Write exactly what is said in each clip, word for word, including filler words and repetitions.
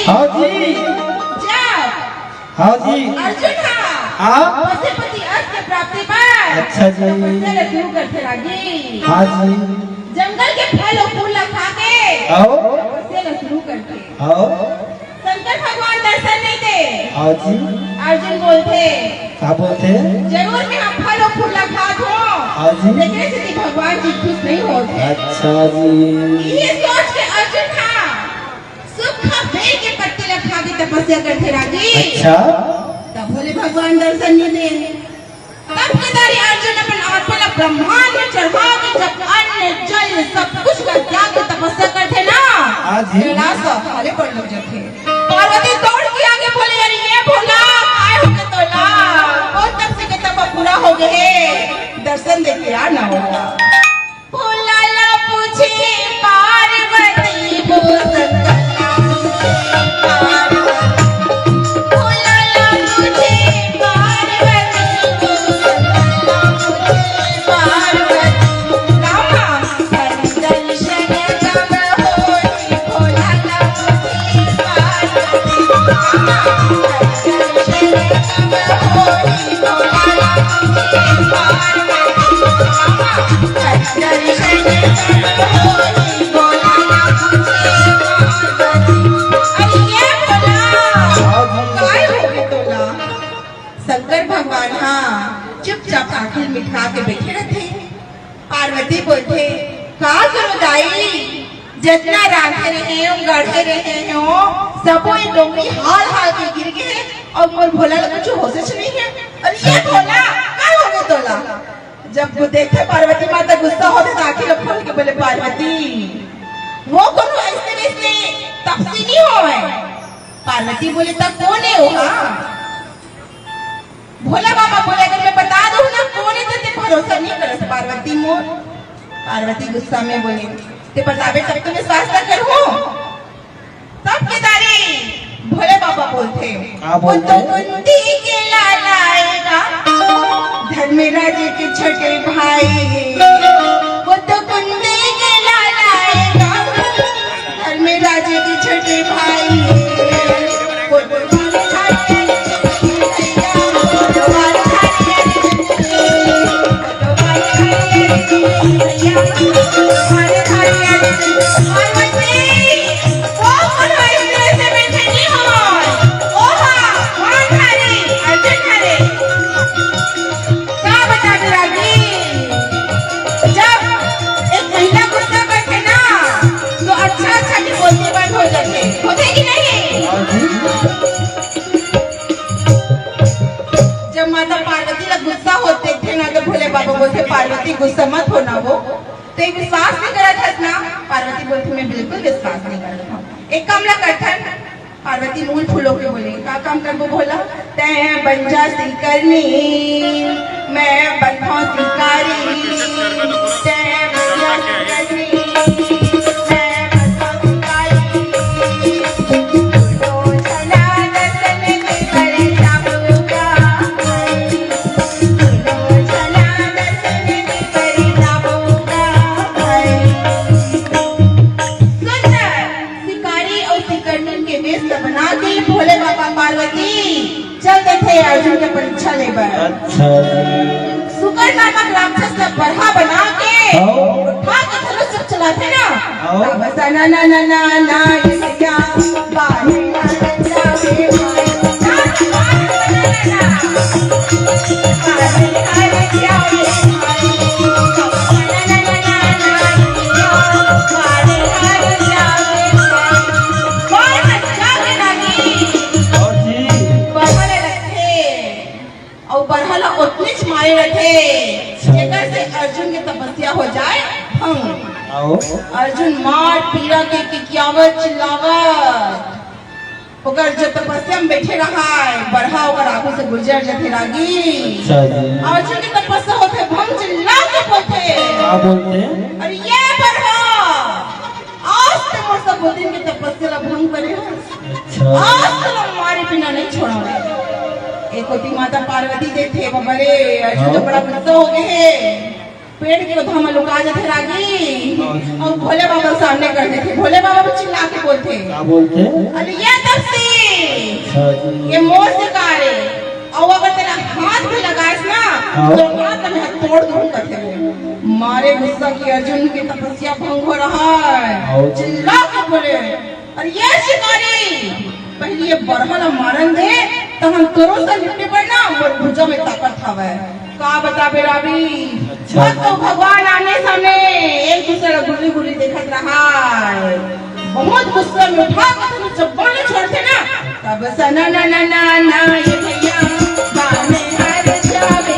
हाँ जी। हाँ जी। अर्जुन हा। हाँ। पशुपति अर्थ के प्राप्ति बर अच्छा जी। तपस्या ला शुरू करथे रागी। हाँ जी। जंगल के फल अउ फूल ला खा के आओ। तपस्या ला शुरू करथे। आओ। शंकर भगवान दर्शन नहीं दे। आओ जी। अर्जुन बोलथे। का बोलथे? जरूर मैं हम फल अउ फूल ला खात हो। आओ जी। तेकरे सेती भगवान जी खुश नहीं होत हे। अच्छा जी। ये सोच के अर्जुन हा सुख बेल के पत्ती ला खा के तपस्या करथे रागी। अच्छा। तब भोले भगवान दर्शन नहीं दे। तब केदारी अर्जुन अपन आत्मा ला ब्रह्मांड में चढ़ा के जब अन्न जल सब कुछ का त्याग के तपस्या करथे ना, आज ही कैलाश का खाली पड़ लग जाथे। पार्वती दौड़ के आगे बोले, "अरे ये भोला, काय हो गए तोला? बहुत तपस्या के तप पूरा हो गए, दर्शन दे के आ ना होला।" भोला ला पूछे पार्वती, वो शंकर ला पूछे पार्वती। भोला ला पूछे पार्वती, वो शंकर ला पूछे पार्वती। रामा, हरि दर्शन कब होई? भोला ला पूछे पार्वती। रामा, हरि दर्शन कब होई? शंकर भगवान हा चुपचाप आँखी मिटका के बैठे रहिथे। पार्वती बोलथे, "का करो दाई, जतना रांधे रहे हो, गढ़े रहे हो, सबो ये डोंगरी हाल हाल के गिर गे हे अउ मोर भोला ला कुछ होशेच नहीं हे।" अरे ये भोला, का हो गे तोला? जब वो देखे पार्वती माता गुस्सा होथे त आँखी ला खोल के बोले, "पार्वती, वो कोनो अइसने वइसने तपसी नहीं होय।" पार्वती बोले, "त कोन हे ओहा?" भोला बाबा बोले, "अगर मैं बता दूँ ना कोन हे त ते भरोसा नहीं करस पार्वती मोर।" पार्वती गुस्सा में बोले, "ते बताबे तब तो विश्वास न करहूँ।" तब केदारी भोले बाबा बोलथे, का बोलथे? "वो तो कुंती के लाला आएगा, धर्मराज के छोटे भाई। वो तो कुंती के लाला आएगा, धर्मराज के छोटे भाई।" वो तो का बता दे रागी, जब एक महिला गुस्सा करथे ना, तो अच्छा अच्छा भी बोलते बंद हो जाथे, होथे कि नहीं? जब माता पार्वती ला गुस्सा होत देखथे ना, तो भोले बाबा बोलथे, "पार्वती, गुस्सा मत होना वो।" ते विश्वास नहीं करत हस ना? पार्वती बोलथे, "मैं बिल्कुल विश्वास नहीं करत हूँ।" एक काम ला करथन, पार्वती मूल फूलो के बोले, "का काम करबो भोला?" "तैं बन जा शिकारनी, मैं बनथौं शिकारी। तैं बन जा शिकारनी, मैं बनथौं शिकारी। दूनों झना दर्शन के कर जाबो का भाई, दूनों झना दर्शन के कर जाबो का भाई।" सुंदर शिकारी अउ शिकारनी के वेश ला बना के भोले बाबा पार्वती चल देथे अर्जुन के परीक्षा ले बर। अच्छा जी। सुकर नामक राक्षस ला बरहा बना के हाँ। उठा के धनुष जब चलाथे ना, हाँ। तब ऐसा ना, ना, ना, ना, ना, ये क्या? बाहर आ जावे भाई। ना, ना, ना, ना, ना। अउ बरहा ला ओतनीच मारे रथे, जेकर से अर्जुन के तपस्या हो जाए भंग। अर्जुन मार पीरा के किकियावत चिल्लावत ओकर जो तपस्या में बैठे रहा है, बरहा ओकर आगू से गुजर जथे रागी। अच्छा जी। अर्जुन के तपस्या होथे भंग, चिल्ला के बोलथे, का बोलथे? अरे ये बरहा, आज तो मोर सब दिन के तपस्या ला भंग करे हस। अच्छा। आज तो ला मारे बिना नहीं छोड़ा। एक कोती माता पार्वती देखे, बाबा रे, अर्जुन तो हाँ। बड़ा गुस्सा हो गए है। पेड़ के ओधा में लुका जाथे रागी। हाँ जी। अउ भोले बाबा सामने कर देथे। भोले बाबा भी चिल्ला के बोलथे, का बोलथे? अरे ये तपसी, हाँ जी। ये मोर शिकार है, अउ अगर तेरा हाथ भी लगाएस ना, हाँ। तो हाथ में तोड़ दूं करथे वो। मारे गुस्सा कि अर्जुन के तपस्या भंग हो रहा है। हाँ जी। चिल्ला के बोले, अरे ये शिकारी, पहले ये बरहा ला मारन दे, तब हम तोरो से निपटे पर ना, मोर भुजा में ताकत हवय। का बताबे रागी, अच्छा। मत तो भगवान आमने सामने एक दूसरे ला गुल्ली गुल्ली देखत रहा है। बहुत गुस्सा में उठा के तू जब बोले छोड़थे ना, तब से ना, ना, ना, ना, ना, ये भैया, बाने हर जावे।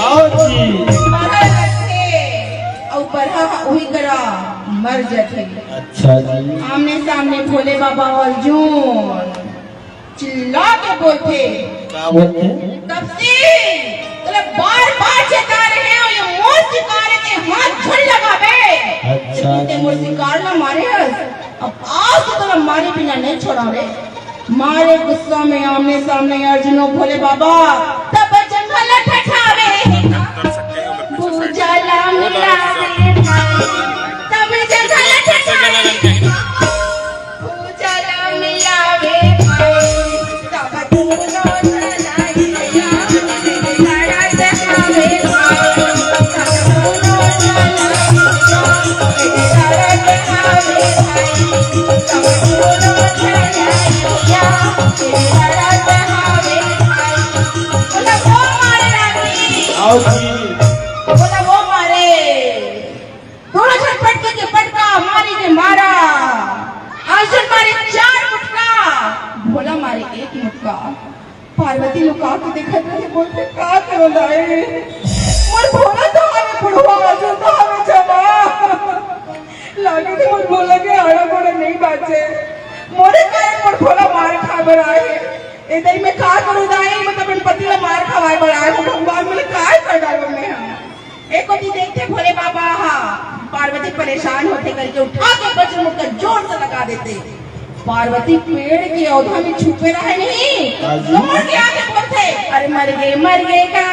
आओ जी। अउ बरहा ह उही करा मर जथे। अच्छा जी। आमने सामने भोले बाबा अउ अर्जुन चिल्ला के बोलथे, का बोलथे? तपसी, तोला बार बार चेता रहे हंव, ये मोर शिकार के हाथ झन लगाबे। अच्छा। लेकिन ते मोर शिकार ला मारे हस, अब आज तो तोला मारे बिना नहीं छोड़ा रे। मारे गुस्सा में आमने सामने अर्जुन अउ भोले बाबा, तब जंघा ला ठठावे। भुजा ला मिलावे, तब जंघा ला ठठावे। आओ जी। बोला वो मारे। दोनों झन पटके के पटका, मारी के मारा। अर्जुन मारे चार मुटका, भोला मारे एक मुटका। पार्वती लुका के देखत रहे, बोलथे, "का करो दाई? मोर भोला तो हवे बुढ़वा, अर्जुन तो हवे जवान।" लागे कि मोर भोला के आड़ा गोड़ा नहीं बाचे। मोरे कारण मोर भोला मार खाए बर आए हे। ए दाई, मैं का करो दाई? मैं तो अपन पति ला मार खवाए बर आए हंव। भगवान, मोला काय कर डालो मैं हा? एक कोती देखथे भोले बाबा हा, पार्वती परेशान होथे करके उठा के वज्र मुक्का जोर से लगा देथे। पार्वती पेड़ के औधा में छुपे रहे नहीं, हाँ जी। दौड़ के आके बोलथे, "अरे मर गे, मर गे का?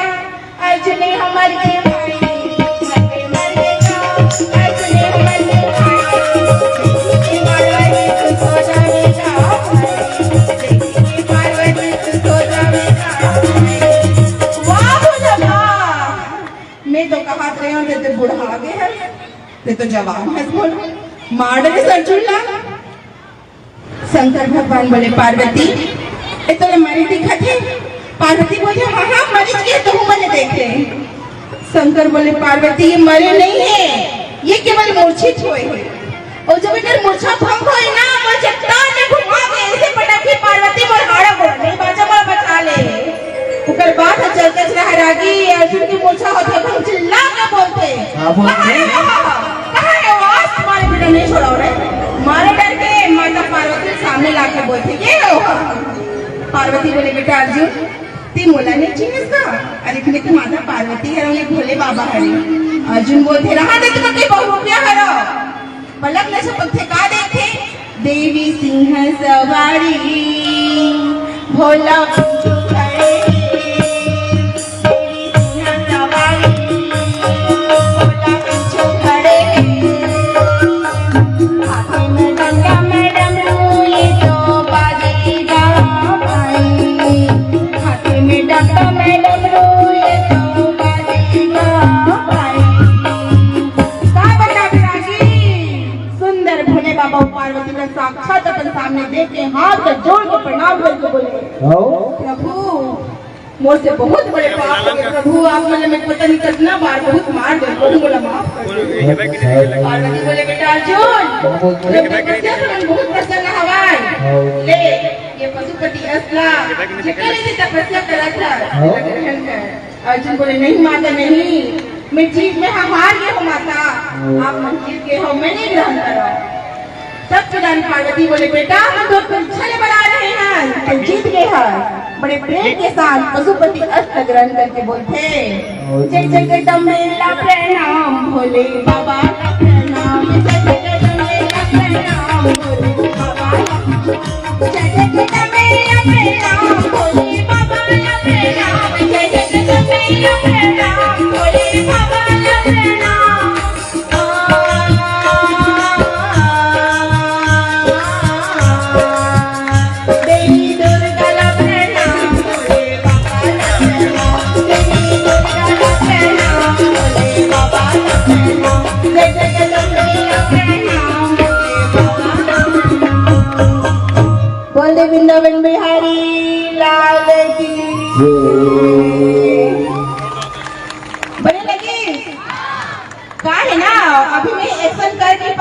अर्जुन ने हमर के भाई, मर गे, मर गे का? अर्जुन ने हमर के भाई, पार्वती तू सो जावे का भाई, पार्वती तू सो जावे का भाई।" वाह भोला वाह। मैं तो कहत रहे हंव, ते तो बुढ़ा गे हस, ते तो जवान हस, बोल, मार डरे अर्जुन ला। शंकर भगवान बोले, "पार्वती, ए तोला मरे दिखत हे?" पार्वती बोले, "हाँ, हाँ, मरे के, तहूँ मने देखे।" शंकर बोले, "पार्वती, ये मरे नहीं है, ये केवल मूर्छित होए हे।" अउ जब एकर मूर्छा भंग होए ना, मोर चट्टान में घुमा के ऐसे पटकही पार्वती, मोर हाड़ा गोड़ा नहीं बाचा, मोला बचा ले। ओकर बाद ह चलत रहा रागी, अर्जुन के मूर्छा होथे, भंग चिल्ला के बोलथे, हाँ, बोलथे। "कहाँ हे वो? कहाँ हे वो? आज तुम्हारे बिना नहीं छोड़ा रे।" मारे डर के माता पार्वती के सामने लाके बोलथे, "ये लो।" पार्वती बोले, "बेटा अर्जुन, ते मोला नहीं चिन्हस का? अरे, मैं तो माता पार्वती हरंव, ये भोले बाबा हरे।" अर्जुन बोलथे, "रहा दे, तुमन के बहुरूपिया हरव।" पलक ले से पत्थे का देखथे, देवी सिंह सवारी, भोला कुछ खड़े हे। देवी सिंह सवारी, भोला कुछ खड़े हे। हाथे में डंडा में डमरू, ये तो बाजेगा भाई। हाथे में डंडा में डमरू, ये तो बाजेगा भाई। का बता बिरागी? सुंदर भोले बाबा अउ पार्वती ला साक्षात अपन सामने देख के हाथ ला जोड़ के प्रणाम करके बोले, आओ। "प्रभु, मोर से बहुत बड़े पाप हो गए प्रभु, आप मन ला मैं पता नहीं कितना बार बहुत मार दे, प्रभु मोला माफ कर दे। पार्वती बोले, "बेटा अर्जुन, जब तपस्या से मन बहुत प्रसन्न हवय, ले ये पशुपति अस ला, जेकर ले तपस्या करत हस, ग्रहण कर।" अर्जुन बोले, "नहीं माता, नहीं, मैं जीत में हार गए हो माता, आप मन जीत गए हो, मैं नहीं ग्रहण करो।" तब प्रधान पार्वती बोले, "बेटा, हम तो परीक्षा ले बना रहे हैं, तो जीत गए हैं।" बड़े प्रेम के साथ पशुपति अस्त्र ग्रहण करके बोलते, "जय जगदम्बे ला प्रणाम, भोले बाबा ला प्रणाम, जय जगदम्बे ला प्रणाम, भोले बाबा ला, जय जगदम्बे ला प्रणाम, भोले बाबा ला प्रणाम, जय जगदम्बे ला प्रणाम, भोले बाबा ला प्रणाम।" बोल दे वृंदावन बिहारी लाल की। बने लगी? का है ना, अभी मैं एक्शन करके